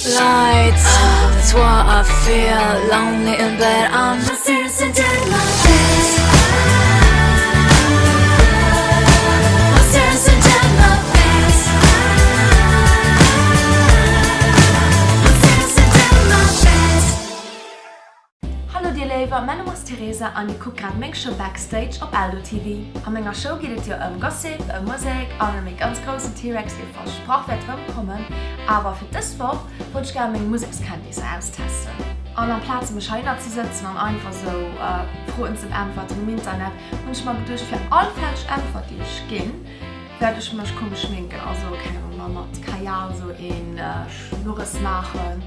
Lights, that's what I feel Lonely in bed, I'm dancing to my bed Dancing to my bed Dancing to my bed Hallo dir Léiwer, mäin Numm ass Theresa an dir kuckt grad meng Show Backstage op Eldo TV. A menger Show geet et jo ëm Gossip, ëm Musek an ëm ee ganz groussen T-Rex dee versprach wäert rëmkommen. Awer fir dës Woch wollt ech gär meng Musekskenntnisser austesten. An amplaz mech heihinner ze sëtzen an einfach sou Froen ze beäntwerten um Internet, hunn ech mer geduecht fir all falsch Äntwert déi ech ginn, wäert ech mech komesch schminken, also keng Ahnung, mer mat Kajal sou een Schnurres maachen.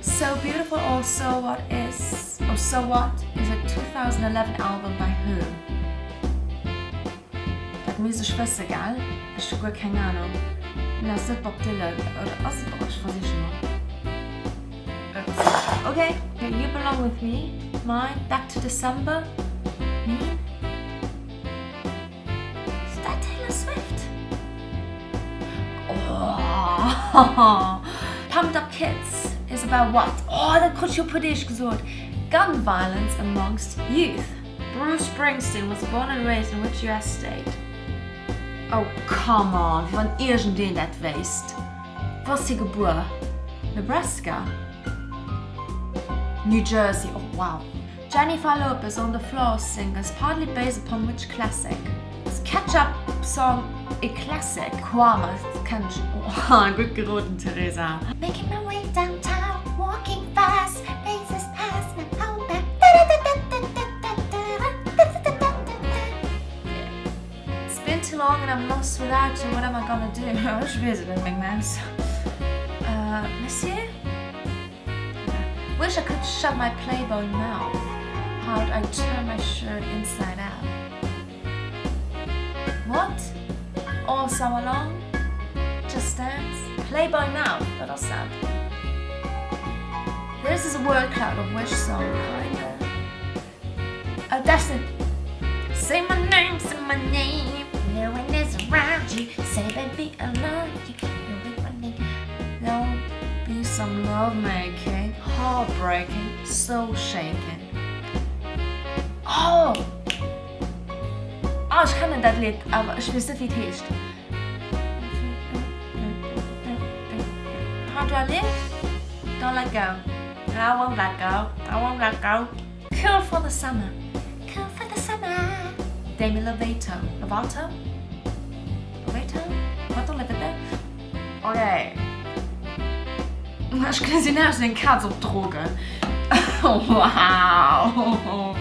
So Beautiful or So What is or So What is a 2011 album by who? Dat misst ech wësse gell? Ech hu guer keng Ahnung. Nee ass net Bob Dylan oder ass et Bob? Ech versiche mol. Ok, You Belong With Me, Mine, Back To December, Mean. Ass dat Taylor Swift? Oh! Pumped Up Kicks is about what? Oh, dat krut ech jo e puer Deeg gesot. Gun violence amongst youth. Bruce Springsteen was born and raised in which US state? Oh, come on, wéi wann iergendeen dat wéisst. Wou ass hie gebuer? Nebraska? New Jersey, oh wow. Jennifer Lopez on the Floor single is partly based upon which classic? Ass Ketchup Song e Classic? Kwame, dat kenn ech. Oh, gutt geroden Theresa. Making my way downtown, walking fast, faces pass my phone back. It's been too long and I'm lost without you, what am I gonna do? Ech weess et net, meng Maus. Miss you? Wish I could shut my playboy mouth, how'd I turn my shirt inside out? What? All summer long? Just dance? Playboy mouth, wat ass dat? This is a word cloud of which song? Kinda. Oh, that's it. Say my name, say my name. No one is around you. Say baby I love you. You make my name. There'll be some love making, heartbreaking, soul shaking. Oh! Oh, ech kennen dat Lidd, awer ech weess net wéi et heescht. How do I live? Don't let go. I won't let go. I won't let go. Cool for the summer, cool for the summer. Demi Lovato, Lovato? Lovato? Lovato? Lovato? Ok. Ech gesinn aus wéi eng Kaz op Drogen. Wow!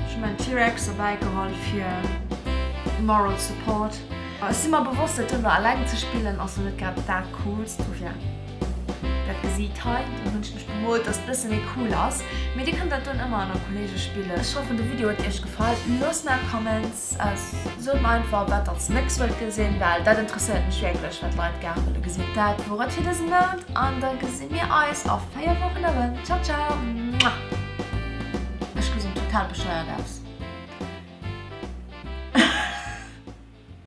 Ech hu mäin T-Rex erbäi geholl fir moral support. Ech si mer bewosst, dat do elo alleng ze spillen ass lo net grad dat coolst, dofir. Dat gesiit hei, do hunn ech mech bemoolt dass et bësse méi cool ass, mee dir kënnt dat dunn ëmmer ënner Kollege spillen. Ech hoffen de Video huet iech gefall, loosst mer Comments, sot mer einfach wat der als nächst wëllt gesinn, well dat interesséiert mech wierklech wat d'Leit gär wëlle gesinn. Dat wor et fir dëse Mount an da gesi mir eis a 4 Wochen erëm. Ciao ciao! Ech gesinn total bescheuert aus.